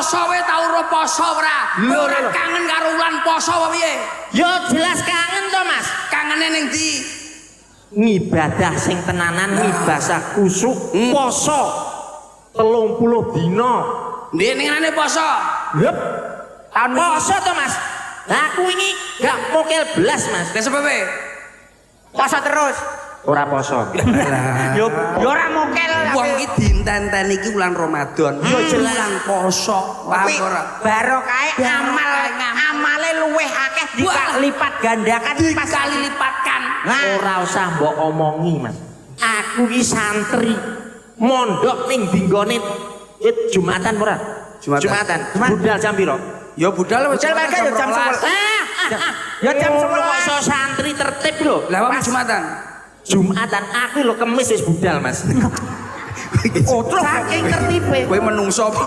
Poso wae tau ora poso ora? Lho, Ora lho. kangen karo wulan poso apa piye? Ya jelas kangen to, Mas. Kangene ning ndi? Ngibadah sing tenanan, ngibadah kusuk, poso 30 dina. Ndek ning ngene poso. Yep. Tahun wingi. Poso to, Mas. Lah aku ini gak mokel blas, Mas. Lah sebepe? Poso terus. Ora poso. Yo yo ora mokel. Wong iki dinten-ten iki wulan Ramadan. Yo jelas. Wulan poso. Paham Kuwi ora? Barokahe amal amale luweh akeh dikalipat gandakan pas Dikali lipatkan. Nah, Ora usah mbok omongi, Mas. Aku iki santri mondok ning dinggone Jumatan ora? Jumatan. Jumatan. Budal jam piro? Ya budal wis Budal warga ya jam 12. 11. Ya jam Ngono kok 11. iso santri tertib lho. Lah wong Jumatan. Jumatan aku lho kemis wis budal, Mas. Saking tertibe. Kowe menungso.